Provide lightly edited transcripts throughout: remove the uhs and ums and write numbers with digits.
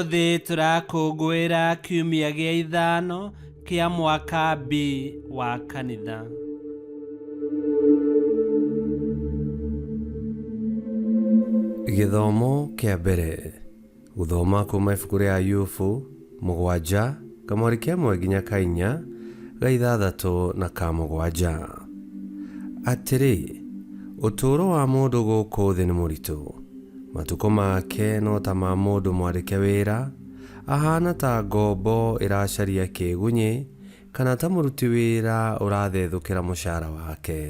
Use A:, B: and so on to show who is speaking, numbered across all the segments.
A: Ũmũthĩ tũrakũngũĩra kiumia gĩa ithano kĩa mwaka B wa kanitha.
B: Gĩthomo kĩa mbere gũthoma kuma ibuku rĩa Ayubu mũgwanja kamweri kemwe nginya ka inya ga ithathatũ na ka mũgwanja. Atĩrĩ, ũtũũro wa mũndũ gũkũ thĩ nĩ mũritũ, matukũ make no ta ma mũndũ mwandĩke wĩra, ahana ta ngombo ĩracaria kĩgunyĩ kana ta mũruti wĩra ũrathethũkĩra mũcara wake.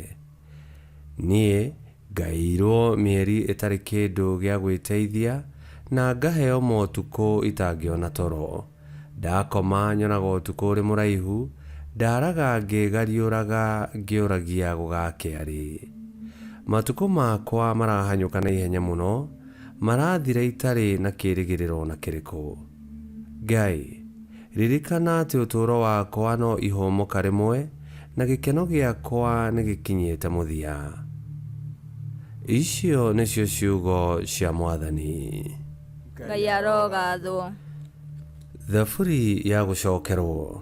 B: Niĩ ngaĩirwo mĩeri ĩtarĩ kĩndũ gĩa gwĩteithia na ngaheo motukũ itangĩona toro. Ndakoma nyonaga ũtukũ ũrĩ mũraihu, ndaraga ngĩĩgariũraga ngĩũragia gũgakĩa rĩ. Matukũ makwa marahanyũka na ihenya mũno, marathira itarĩ na kĩĩrĩgĩrĩro o na kĩrĩkũ. Ngai, ririkana atĩ ũtũũro wakwa no ihũmũka rĩmwe, na gĩkeno gĩakwa nĩ gĩkinyĩte mũthia. Icio nĩcio ciugo cia Mwathani.
C: Ngai arogathwo.
B: Thaburi ya gũcokerwo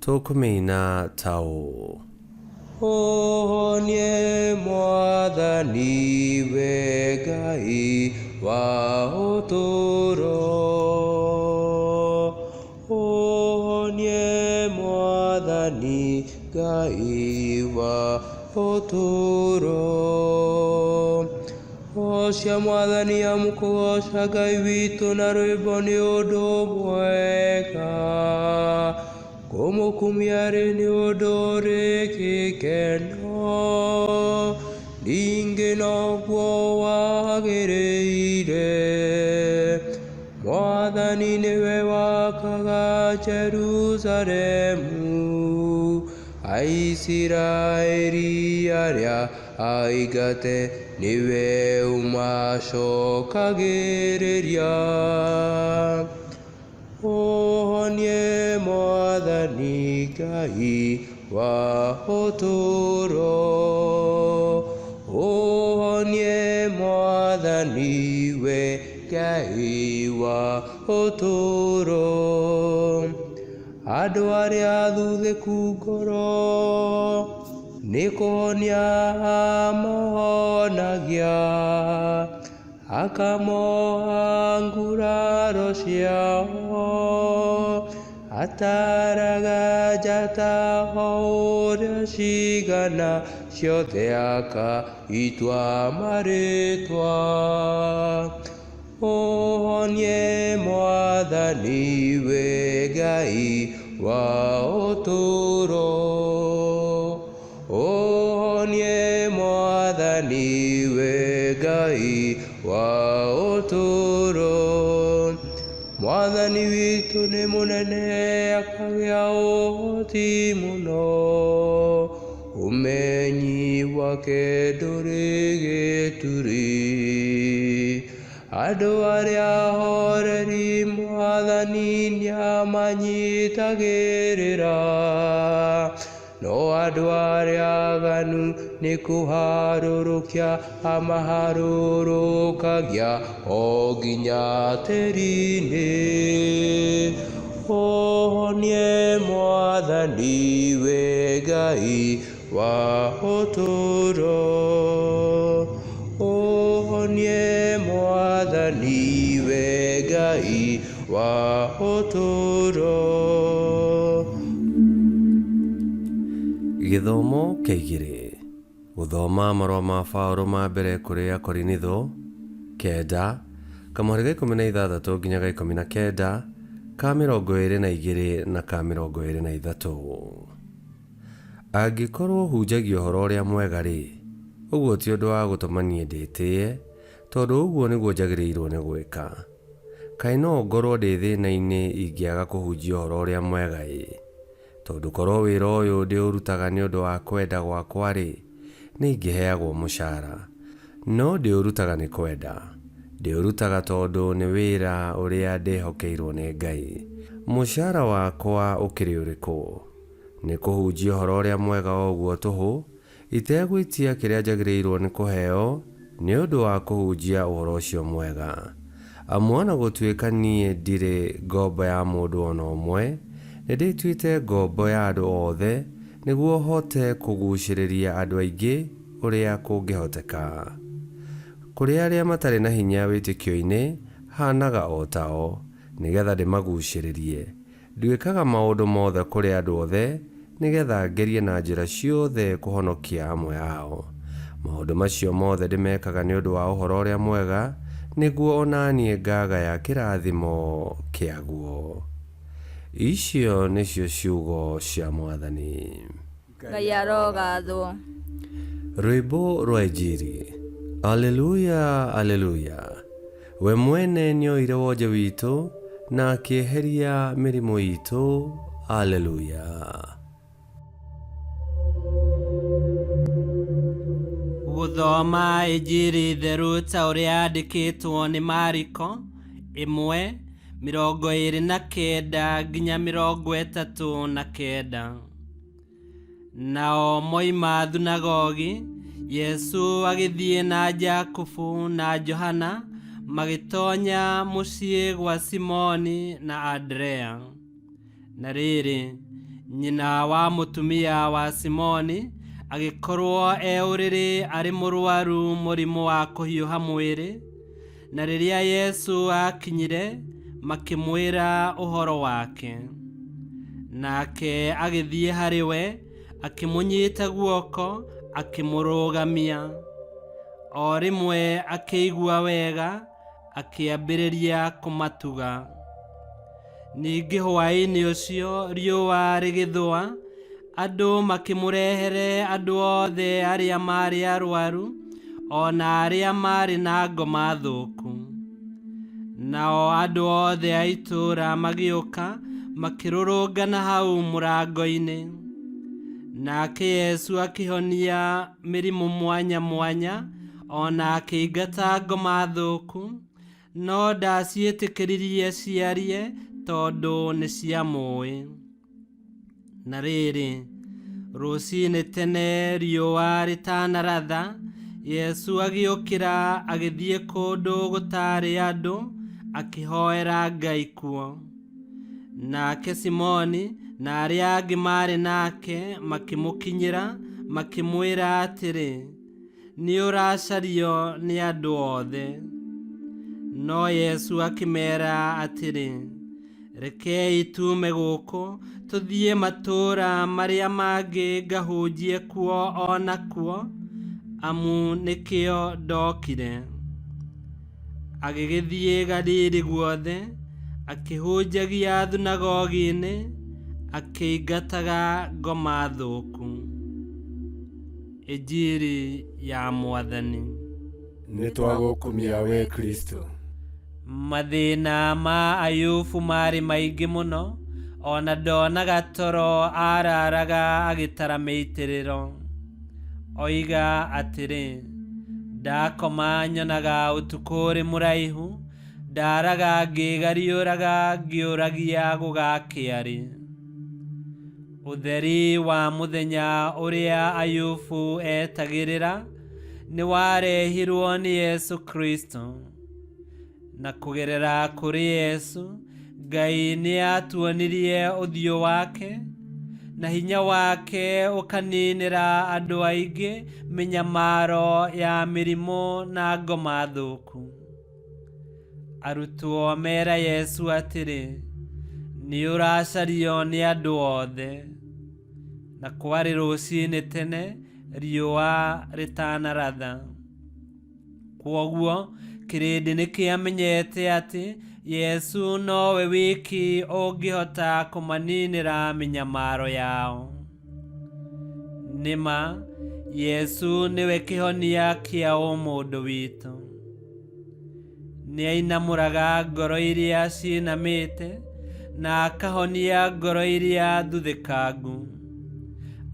B: tũkũmĩina ta ũũ.
D: Ũhonie Mwathani we Ngai wa ũtũũro. Ũhonie Mwathani Ngai wa ũtũũro. Goca Mwathani amu kũgoca Ngai witũ na rwĩmbo nĩ ũndũ mwega. Kũmũkumia rĩ nĩ ũndũ ũrĩ gĩkeno, ningĩ noguo wagĩrĩire. Mwathani nĩwe wakaga Jerusalemu, Aisiraeli arĩa aingate nĩwe ũmacokagĩrĩria. Ũhonie Mwathani Ngai wa ũtũũro. Ũhonie Mwathani we Ngai wa ũtũũro. Andũ arĩa athuthĩku ngoro nĩ kũhonia amahonagia, akamoha nguraro ciao, ataraga njata o ũrĩa cigana, ciothe akaitua marĩtwa. Ũhonie Mwathani we Ngai wa ũtũũro. Ũhonie Mwathani we Ngai wa ũtũũro. Mwathani witũ nĩ mũnene akagĩa ũhoti mũno, ũmenyi wake ndũrĩ gĩturi. Andũ arĩa ahoreri Mwathani nĩamanyitagĩrĩra, no andũ arĩa aganu nĩ kũharũrũkia amaharũrũkagia o nginya tĩri-inĩ. Ũhonie Mwathani we Ngai wa ũtũũro. Ũhonie Mwathani we Ngai wa ũtũũro.
B: Gĩthomo kĩa igĩrĩ gũthoma marũa ma Paũlũ ma mbere kũrĩ Akorinitho kenda kamũhari ga ikũmi na ithathatũ nginya ga ikũmi na kenda ka mĩrongo ĩĩrĩ na igĩrĩ na ka mĩrongo ĩĩrĩ na ithatũ. Angĩkorwo hunjagia ũhoro ũrĩa mwega-rĩ, ũguo ti ũndũ wa gũtũma niĩ ndĩtĩĩe, tondũ ũguo nĩguo njagĩrĩirwo nĩ gwĩka. Kaĩ no ngorwo ndĩ thĩna-inĩ ingĩaga kũhunjia ũhoro ũrĩa mwega-ĩ! Tondũ korwo wĩra ũyũ ndĩũrutaga nĩ ũndũ wa kwenda gwakwa-rĩ, nĩingĩheagwo mũcara. No ndĩũrutaga nĩ kwenda, ndĩũrutaga tondũ nĩ wĩra ũrĩa ndĩhokeirwo nĩ Ngai. Mũcara wakwa ũkĩrĩ ũrĩkũ? Nĩ kũhunjia ũhoro ũrĩa mwega o ũguo tũhũ, itegwĩtia kĩrĩa njagĩrĩirwo nĩ kũheo nĩ ũndũ wa kũhunjia ũhoro ũcio mwega. Amu o na gũtuĩka niĩ ndirĩ ngombo ya mũndũ o na ũmwe, nĩndĩtuĩte ngombo ya andũ othe nĩguo hote kũgucĩrĩria andũ aingĩ ũrĩa kũngĩhoteka. Kũrĩ arĩa matarĩ na hinya wĩtĩkio-inĩ, haanaga o tao, nĩgetha ndĩmagucĩrĩrie. Nduĩkaga maũndũ mothe kũrĩ andũ othe, nĩgetha ngerie na njĩra ciothe kũhonokia amwe ao. Maũndũ macio mothe ndĩmekaga nĩ ũndũ wa ũhoro ũrĩa mwega, nĩguo o na niĩ ngagaya kĩrathimo kĩaguo. Icio nĩcio ciugo cia Mwathani.
C: Ngai arogathwo.
B: Rwĩmbo rwa Injiri. Aleluya, aleluya. We mwene nĩoire wonje witũ na akĩeheria mĩrimũ itũ. Aleluya.
A: Gũthoma Injiri theru ta ũrĩa yandĩkĩtwo nĩ Mariko 1:29 nginya 39. Nao moima thunagogi, Yesu agĩthiĩ na Jakubu na Johana magĩtonya mũciĩ gwa Simoni na Andrea. Na rĩrĩ, nyina wa mũtumia wa Simoni agĩkorwo e ũrĩrĩ arĩ mũrwaru mũrimũ wa kũhiũha mwĩrĩ, na rĩrĩa Yesu aakinyire, makĩmwĩra ũhoro wake. Nake agĩthiĩ harĩ we, akĩmũnyita guoko, akĩmũrũgamia. O rĩmwe akĩigua wega, akĩambĩrĩria kũmatuga. Ningĩ hwaĩ-inĩ ũcio riũa rĩgĩthũa, andũ makĩmũrehere andũ othe arĩa maarĩ arwaru, o na arĩa maarĩ na ngoma thũku. Nao andũ othe a itũũra magĩũka, makĩrũrũngana hau mũrango-inĩ. Nake Yesu akĩhonia mĩrimũ mwanya mwanya, o na akĩingata ngoma thũku, no ndaciĩtĩkĩririe ciarie tondũ nĩciamũĩ. Na rĩrĩ, rũcinĩ tene riũa rĩtanaratha, Yesu agĩũkĩra agĩthiĩ kũndũ gũtaarĩ andũ, akĩhoera Ngai kuo. Nake Simoni na arĩa angĩ maarĩ nake makĩmũkinyĩra, makĩmwĩra atĩrĩ, nĩ ũracario nĩ andũ othe. No Yesu akĩmeera atĩrĩ, rekei tuume gũkũ tũthiĩ matũũra marĩa mangĩ ngahunjie kuo o nakuo, amu nĩkĩo ndokire. Agĩgĩthiĩ Galili guothe, akĩhunjagia thunagogi-inĩ, akĩingataga ngoma thũku. Injiri ya Mwathani.
E: Nĩ twagũkumia we Kristo.
A: Mathĩna ma Ayubu maarĩ maingĩ mũno, o na ndonaga toro araraga agĩtara mĩitĩrĩro. Oiga atĩrĩ, ndakoma nyonaga ũtukũ ũrĩ mũraihu, ndaraga ngĩgariũraga ngĩũragia gũgakĩa rĩ. Ũtheri wa mũthenya ũrĩa Ayubu etagĩrĩra nĩwarehirwo nĩ Yesu Kristo. Na kũgerera kũrĩ Yesu, Ngai nĩatuonirie ũthiũ wake, na hinya wake ũkaninĩra andũ aingĩ mĩnyamaro ya mĩrimũ na ngoma thũku. Arutwo mera Yesu atĩrĩ, nĩ ũracario nĩ andũ othe. Na kwarĩ rũcinĩ tene riũa rĩtanaratha. Kwoguo kĩrĩndĩ nĩkĩamenyete atĩ Yesu nowe wiki ũngĩhota kũmaninĩra mĩnyamaro yao. Nĩma Yesu nĩwe kĩhonia kĩa ũmũndũ witũ. Nĩainamũraga ngoro iria cinamĩte na akahonia ngoro iria thuthĩkangu.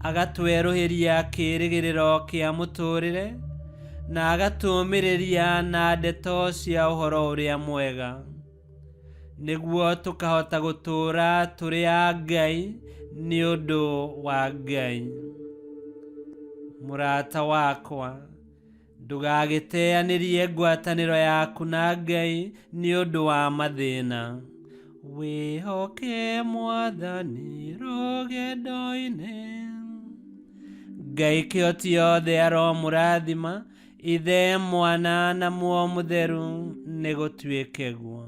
A: Agatwerũhĩria kĩĩrĩgĩrĩro kĩa mũtũũrĩre na agatũũmĩrĩria na ndeto cia ũhoro ũrĩa mwega, nĩguo tũkahota gũtũũra tũrĩ a Ngai nĩ ũndũ wa Ngai. Mũrata wakwa, Ndũgagĩteanĩrie ngwatanĩro yaku na Ngai nĩ ũndũ wa mathĩna. Wĩhoke Mwathani rũgendo-inĩ. Ngai kĩhoti yothe aromũrathima, Ithe, Mwana na Muoyo Mũtheru, nĩ gũtuĩke guo.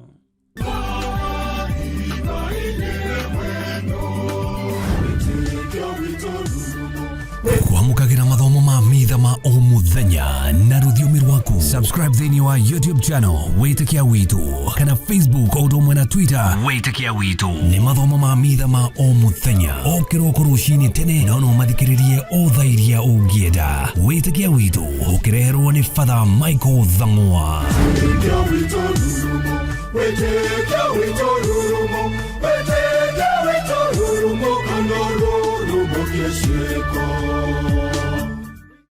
F: Kwamũkagĩra mathomo ma mitha ma o mũthenya na rũthiomi rwaku. Subscribe thĩinĩ wa YouTube channel Wĩtĩkia Witũ kana Facebook o ũndũ ũmwe na Twitter Wĩtĩkia Witũ. Nĩ mathomo ma mitha ma o mũthenya o kĩroko rũcinĩ tene, no no mathikĩrĩrie o thaa iria ũngĩenda. Wĩtĩkia Witũ ũkĩreherwo nĩ Father Michael Thang'wa.
G: Wĩtĩkia witũ rurumo, wĩtĩkia witũ rurumo, wĩtĩkia witũ rurumo, kana rurumo kĩciĩko.